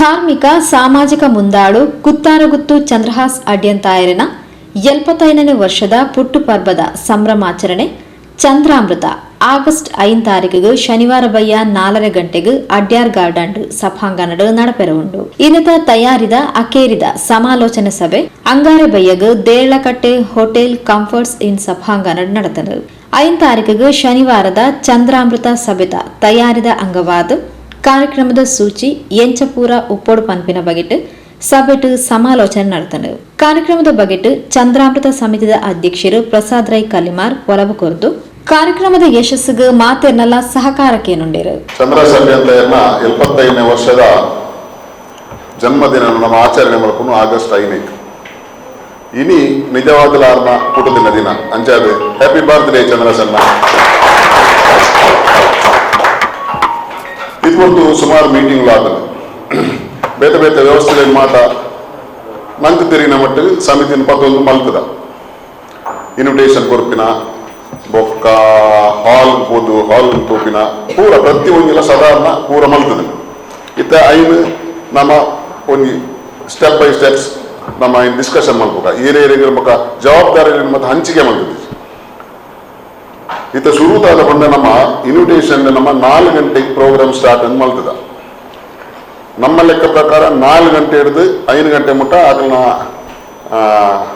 ಧಾರ್ಮಿಕ ಸಾಮಾಜಿಕ ಮುಂದಾಳು ಕುತ್ತಾರಗುತ್ತು ಚಂದ್ರಹಾಸ್ ಅಡ್ಯಂತಾಯರಿನ 75ನೇ ವರ್ಷದ ಪುಟ್ಟು ಪರ್ಬದ ಸಂಭ್ರಮಾಚರಣೆ ಚಂದ್ರಾಮೃತ ಆಗಸ್ಟ್ 5 ತಾರೀಕಿಗೆ ಶನಿವಾರ ಬಯ್ಯ 4:30 ಗಂಟೆಗೆ ಅಡ್ಯಾರ್ ಗಾರ್ಡನ್ ಸಭಾಂಗಣಡ್ ನಡಪೆರ ಉಂಡು. ಇನ್ನತ ತಯಾರಿದ ಅಕೇರಿದ ಸಮಾಲೋಚನೆ ಸಭೆ ಅಂಗಾರೆ ಬಯ್ಯಗ್ ದೇರಳಕಟ್ಟೆ ಹೋಟೆಲ್ ಕಂಫರ್ಟ್ಸ್ ಇನ್ ಸಭಾಂಗಣಡ್ നടത്തದು. 5 ತಾರೀಕಿಗೆ ಶನಿವಾರದ ಚಂದ್ರಾಮೃತ ಸಭೆತ ತಯಾರಿದ ಅಂಗವಾದ ಕಾರ್ಯಕ್ರಮದ ಸೂಚಿ ಎಂಚಪೂರ ಉಪ್ಪೋಡು ಪನ್ಪಿನ ಬಗೆಟ್ ಸಭೆಟ್ ಸಮಾಲೋಚನೆ ನಡೆತನು. ಕಾರ್ಯಕ್ರಮದ ಬಗೆಟ್ ಚಂದ್ರಾಮೃತ ಸಮಿತಿದ ಅಧ್ಯಕ್ಷರು ಪ್ರಸಾದ್ ರೈ ಕಲಿಮಾರ್ ಪೊಲಬು ಕೊರ್ದು ಕಾರ್ಯಕ್ರಮದ ಯಶಸ್ಸಿಗೆ ಮಾತೆರ್ನಲ್ಲ ಸಹಕಾರಕ್ಕೇನುಂಡೇರು. ಚಂದ್ರಸಭೆ ಅಂತ 75ನೇ ವರ್ಷದ ಜನ್ಮದಿನ ನಮ್ಮ ಆಚರಣೆ ಮಲ್ಪುನು ಆಗಸ್ಟ್ 5. ಇನಿ ನಿಜವಾದಲಾರ್ನ ಪುಟ್ಟುದಿನ ದಿನ ಅಂಚಾದ ಹ್ಯಾಪಿ ಬರ್ತ್ಡೇ ಚಂದ್ರಸನ್ನ. ಇದು ಸುಮಾರು ಮೀಟಿಂಗ್ ಆತದೆ, ಬೇತೆ ಬೇತೆ ವ್ಯವಸ್ಥೆ ಮಾತ ನಂಗೆ ತಿರಿನ ಮಟ್ಟಿಗೆ ಸಮಿತಿನ ಪತ್ತೊಂದು ಮಲ್ತದ ಇನ್ವಿಟೇಷನ್ ಕೊರ್ಪಿನ ಬೊಕ್ಕ ಹಾಲ್ ಪೋದು ಹಾಲ್ ತೋಪಿನ ಪೂರ ಪ್ರತಿ ಒಂಜಿಲ ಸಾಧಾರಣ ಪೂರ ಮಲ್ತದೆ. ಇತ್ತ ಐನು ನಮ್ಮ ಒಂಜಿ step by steps ನಮ್ಮ ಡಿಸ್ಕಷನ್ ಮಲ್ಪುಕ ಏರೇ ಬೊಕ್ಕ ಜವಾಬ್ದಾರಿ ಮತ್ತೆ ಹಂಚಿಕೆ ಮಲ್ತದೆ. ಇತ್ತ ಶುರುತಾದ ಪಂಡ ನಮ್ಮ ಇನ್ವಿಟೇಷನ್ ನಮ್ಮ 4 ಗಂಟೆಗೆ ಪ್ರೋಗ್ರಾಮ್ ಸ್ಟಾರ್ಟ್ ಅಂತ ಮಲ್ತದ. ನಮ್ಮ ಲೆಕ್ಕ ಪ್ರಕಾರ 4 ಗಂಟೆ ಹಿಡಿದು 5 ಗಂಟೆ ಮುಟ್ಟ ಅಕಲ್ನ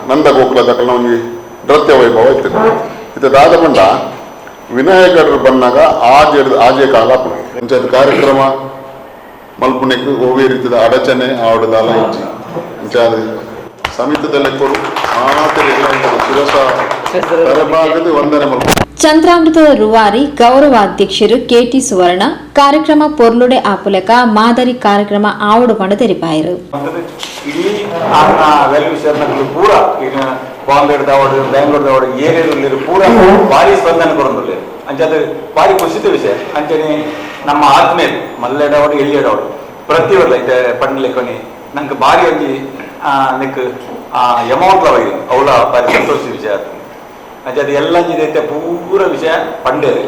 ನಂದ ಗೋಕುಲದ ಅಕಲ್ನ ಒಂಜಿ ನೃತ್ಯ ವೈಭವ ಇರ್ತದೆ. ಇದು ದಾದ ಪಂಡ ವಿನಾಯಕರು ಬಂದಾಗ ಆಜೆ ಹಿಡಿದು ಆಜೆ ಕಾಲ ಇಂಚದ ಕಾರ್ಯಕ್ರಮ ಮಲ್ಪುನೆಕ್ ಒವ್ವೇ ರೀತಿದ ಅಡಚಣೆ ಆವಡದಾಲ ಇಜ್ಜಿ. ಇಂಚಾದ ಸಮಿತಿದ ಲೆಕ್ಕಡು ಶಿರಸ ತಲೆಬಾಗದು ವಂದನೆ ಮಲ್ಪು. ಚಂದ್ರಾಮೃತದ ರೂವಾರಿ ಗೌರವಾಧ್ಯಕ್ಷರು ಕೆಟಿ ಸುವರ್ಣ ಕಾರ್ಯಕ್ರಮ ಪೊರ್ಲುಡೆ ಆಪುಲೆಕ ಮಾದರಿ ಕಾರ್ಯಕ್ರಮ ಆವಡು ಪಂಡ ತೆರಿಪಾಯರು. ಇಡೀ ವೆಲ್ ವಿಷರ್ನಗಳು ಪೂರ ಈಗ ಬಾಂಬೆಡ್ದವಡು ಬೆಂಗಳೂರ್ದವಡು ಏರಿಯಲ್ಲಿ ಪೂರ ಭಾರಿ ಸ್ಪಂದನೆ ಕೊರೊಂದುಲ್ಲೆರ್. ಅಂಚಾದ ಭಾರಿ ಖುಷಿತ ವಿಷಯ. ಅಂಚನೆ ನಮ್ಮ ಆತ್ಮೀಯರು ಮಲ್ಲೆಡವಡು ಎಲ್ಲಿಯಡವಡು ಪ್ರತಿಯೊಂದು ಐತೆ ಪಂಡ್ಲೆಕೊನಿ ನಂಗೆ ಭಾರಿ ಒಂಜಿ ನೆಕ್ ಎಮೌಂಟ್ ಬೈದು ಅವಳ ಭಾರಿ ಸಂತೋಷ ವಿಷಯ ಆತು. ಅಂಚಾದ ಎಲ್ಲಂಜಿ ಐತೆ ಪೂರ ವಿಷಯ ಪಂಡೇರು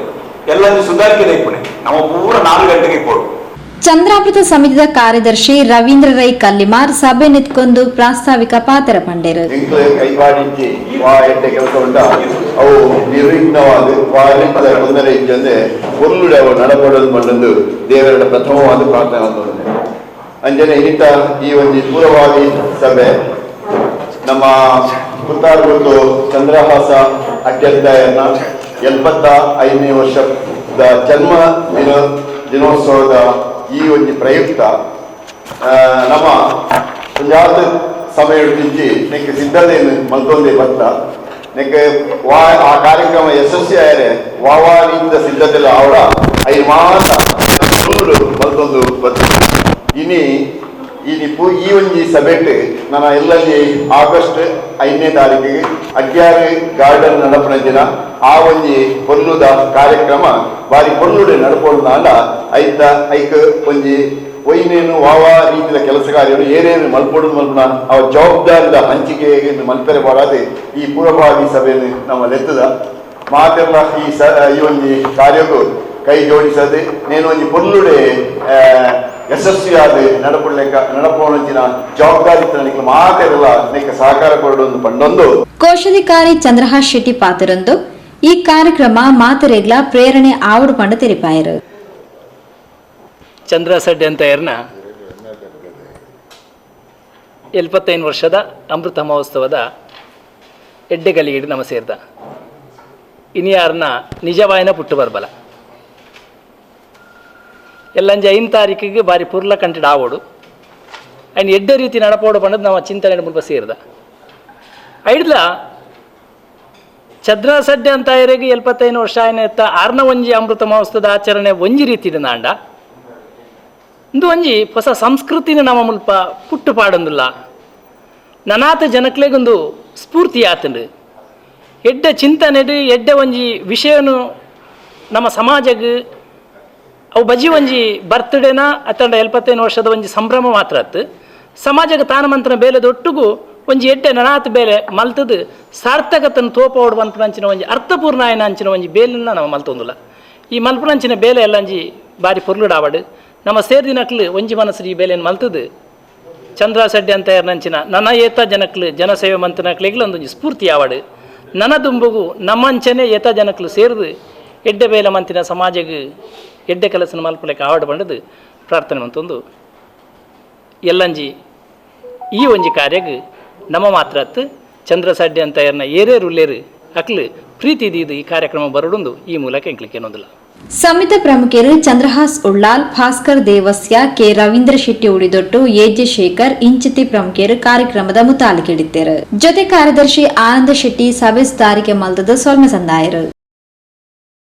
ಎಲ್ಲಂಜಿ ಸುಧಾರಿಕೆ ಇಪ್ಪುಣೆ ನಮ್ಮ ಪೂರ 4 ಗಂಟೆಗೆ ಇಪ್ಪೋಡು. ಚಂದ್ರಾಮೃತ ಸಮಿತಿದ ಕಾರ್ಯದರ್ಶಿ ರವೀಂದ್ರ ರೈ ಕಲ್ಲಿಮಾರ್ ಸಭೆ ನಿತ್ಕೊಂಡು ಪ್ರಾಸ್ತಾವಿಕ ಪಾತ್ರ ಪಂಡೇರು. ಎಂಕ್ಲೆ ಕೈಪಾಡಿಂಚಿ ವಾ ಎಡ್ಡೆ ಕೆಲಸ ಉಂಟ ಅವು ನಿರ್ವಿಘ್ನವಾದ ವಾರಿದ ತೊಂದರೆ ಇಜ್ಜಂದೆ ಒಲ್ಲುಡೆ ಅವು ನಡಪಡೋದು ಮಂಡೊಂದು ದೇವರ ಪ್ರಥಮವಾದ ಪ್ರಾರ್ಥನೆ ಅಂತಂದೆ. ಅಂಜನೆ ಇನ್ನಿತ ಈ ಒಂದು ಪೂರ್ವಭಾವಿ ಸಭೆ ನಮ್ಮ ಕುತ್ತಾರ್ಗುತ್ತು ಚಂದ್ರಹಾಸ ಅಡ್ಯಂತಾಯನ 75ನೇ ವರ್ಷದ ಜನ್ಮ ದಿನೋತ್ಸವದ ಈ ಒಂದು ಪ್ರಯುಕ್ತ ನಮ್ಮ ಪಂಜಾತ್ ಸಮಯ ಹಿಡಿದಿಂಚಿ ನೆಕ್ಕೆ ಸಿದ್ಧತೆಯನ್ನು ಮಲ್ತೊಂದೇ ಬತ್ತ ನೆಕ್ಕೆ ವಾ ಆ ಕಾರ್ಯಕ್ರಮ ಯಶಸ್ವಿ ಆಯರೆ ವಾವಾ ರೀತಿಯ ಸಿದ್ಧತೆ ಅವರ ಐದು ಮಾತ ಮಲ್ತೊಂದು ಬತ್ತ. ಇನಿ ಈ ಒಂಜಿ ಸಭೆಟ್ ನನ್ನ ಎಲ್ಲಲ್ಲಿ ಆಗಸ್ಟ್ 5ನೇ ತಾರೀಕಿಗೆ ಅಡ್ಯಾರು ಗಾರ್ಡನ್ ನಡಪನ ದಿನ ಆ ಒಂಜಿ ಪೊರ್ಲುದ ಕಾರ್ಯಕ್ರಮ ಬಾರಿ ಪೊರ್ಲುಡೆ ನಡಪೊಂಡ ಐತ ಐಕ್ ಒಂಜಿ ಒಯ್ನೇನು ವಾವಾ ರೀತಿಯ ಕೆಲಸ ಕಾರ್ಯವನ್ನು ಏನೇನು ಮಲ್ಪೊಡು ಮಲ್ಪುನ ಅವ ಜವಾಬ್ದಾರಿದ ಹಂಚಿಕೆಯನ್ನು ಮಲ್ಪೆರೆ ಬಾಡಾದೆ ಈ ಪೂರ್ವಭಾವಿ ಸಭೆಯನ್ನು ನಮ್ಮ ಲೆತ್ತದ ಮಾತೆಲ್ಲ ಈ ಒಂಜಿ ಕಾರ್ಯಕ್ಕೂ ಕೈ ಜೋಡಿಸದೆ ನೇನು ಒಂಜಿ ಪೊರ್ಲುಡೆ ಯಶಸ್ವಿಯಾದ ನಡಪೊಡ್ಲೆಕ್ಕ ನಡಪೋಣಂಚಿನ ಜವಾಬ್ದಾರಿ ಮಾತೆಲ್ಲ ನೆಕ್ಕ ಸಹಕಾರ ಕೊರಡೊಂದು ಪಂಡೊಂದು. ಕೋಶಾಧಿಕಾರಿ ಚಂದ್ರಹಾಸ್ ಶೆಟ್ಟಿ ಪಾತ್ರರೊಂದು ಈ ಕಾರ್ಯಕ್ರಮ ಮಾತರೆಗ್ಲ ಪ್ರೇರಣೆ ಆವಡು ಪಂಡ ತೆರಿಪಾಯರು. ಚಂದ್ರಸಡ್ಡೆ ಅಂತ ಎರ್ನ 75 ವರ್ಷದ ಅಮೃತ ಮಹೋತ್ಸವದ ಎಡ್ಡೆಗಲಿಗಿಡು ನಮ ಸೇರ್ದ. ಇನಿಯಾರ್ನ ನಿಜವಾಯನ ಪುಟ್ಟು ಬರ್ಬಲ ಎಲ್ಲಂಜೆ 5 ತಾರೀಕಿಗೆ ಬಾರಿ ಪುರ್ಲ ಕಂಟಿಡ್ ಆವೋಡು ಆ್ಯಂಡ್ ಎಡ್ಡೆ ರೀತಿ ನಡಪೋಡು ಪಂಡದ್ ನಮ್ಮ ಚಿಂತನೆ ಮುಲ್ಪ ಸೇರ್ದ. ಐಡ್ಲ ಚಂದ್ರಸಡ್ಡೆ ಅಂತ ಎರೆಗೆ 75 ವರ್ಷ ಆಯ್ನ ಆರ್ನ ಒಂಜಿ ಅಮೃತ ಮಹೋತ್ಸವದ ಆಚರಣೆ ಒಂಜಿ ರೀತಿ ನಾಂಡ ಇಂದು ಒಂಜಿ ಹೊಸ ಸಂಸ್ಕೃತಿನ ನಮ್ಮ ಮುಲ್ಪ ಪುಟ್ಟು ಪಾಡೊಂದುಲ್ಲ. ನನಾತ ಜನಕ್ಲೆಗೊಂದು ಸ್ಫೂರ್ತಿ ಆತಂಡು ಎಡ್ಡೆ ಚಿಂತನೆಡು ಎಡ್ಡೆ ಒಂಜಿ ವಿಷಯನು ನಮ್ಮ ಸಮಾಜಗ್ ಅವು ಬಜಿ ಒಂಜಿ ಬರ್ತ್ಡೇನ ಅತ್ತಂಡ 75 ವರ್ಷದ ಒಂಜಿ ಸಂಭ್ರಮ ಮಾತ್ರ ಅತ್ತು ಸಮಾಜಕ್ಕೆ ತಾನ ಮಂತ್ರನ ಬೇಲೆ ದೊಟ್ಟುಗು ಒಂಜಿ ಎಡ್ಡೆ ನನಾತ್ ಬೇಲೆ ಮಲ್ತದು ಸಾರ್ಥಕತನ ತೋಪೋಡು ಅಂಚಿನ ಒಂಜಿ ಅರ್ಥಪೂರ್ಣ ಆಯ್ನ ಅಂಚಿನ ಒಂಜಿ ಬೇಲನ್ನ ನಾವು ಮಲ್ತೊಂದುಲ್ಲ. ಈ ಮಲ್ಪುನಂಚಿನ ಬೇಲೆ ಎಲ್ಲ ಒಂಜಿ ಬಾರಿ ಪೊರ್ಲುಡಾವಡು. ನಮ್ಮ ಸೇರ್ದಿನಕ್ಲು ಒಂಜಿ ಮನಸ್ಸು ಈ ಬೇಲೆನ್ ಮಲ್ತದು ಚಂದ್ರ ಸಡ್ಡೆ ಅಂತ ನಂಚಿನ ನನ್ನ ಏತ ಜನಕ್ಲು ಜನಸೇವೆ ಮಂತನಕ್ಲೆಗ್ಲ ಒಂದೊಂಜಿ ಸ್ಫೂರ್ತಿ ಯಾವಡು. ನನ್ನ ದುಂಬುಗು ನಮ್ಮಂಚನೆ ಏತ ಜನಕ್ಲು ಸೇರ್ದು ಎಡ್ಡೆ ಬೇಲೆ ಮಂತಿನ ಸಮಾಜಗ್ ಎಡ್ಡೆ ಕೆಲಸನ ಮಲ್ಪಲೆಕ್ಕೆ ಆವಡ್ ಬಂಡದು ಪ್ರಾರ್ಥನೆ ಮಂತೊಂದು ಎಲ್ಲಂಜಿ ಈ ಒಂಜಿ ಕಾರ್ಯಗ್ ನಮ್ಮ ಮಾತ್ರ ಅತ್ತು ಚಂದ್ರ ಸಡ್ಡೆ ಅಂತ ಎರ್ನ ಏರೇರು ಉಲ್ಲೇರು ಅಕ್ಲು ಪ್ರೀತಿ ದೀದು ಈ ಕಾರ್ಯಕ್ರಮ ಬರಡುಂದು ಈ ಮೂಲಕ ಎಂಕ್ಲಿಕ್ಕೆ ಏನೊಂದಿಲ್ಲ. ಸಮಿತ ಪ್ರಮುಖರು ಚಂದ್ರಹಾಸ್ ಉಳ್ಳಾಲ್, ಭಾಸ್ಕರ್ ದೇವಸ್ಯ, ಕೆ ರವೀಂದ್ರ ಶೆಟ್ಟಿ ಉಳಿದೊಟ್ಟು, ಎಜೆ ಶೇಖರ್ ಇಂಚಿತಿ ಪ್ರಮುಖರು ಕಾರ್ಯಕ್ರಮದ ಮುತಾಲಿಕೆಡಿದ್ದರು. ಜೊತೆ ಕಾರ್ಯದರ್ಶಿ ಆನಂದ ಶೆಟ್ಟಿ ಸಭೆ ಸುಧಾರಿಕೆ ಮಲ್ದದ ಸೊಲ್ಮೆ ಸಂದಾಯರು.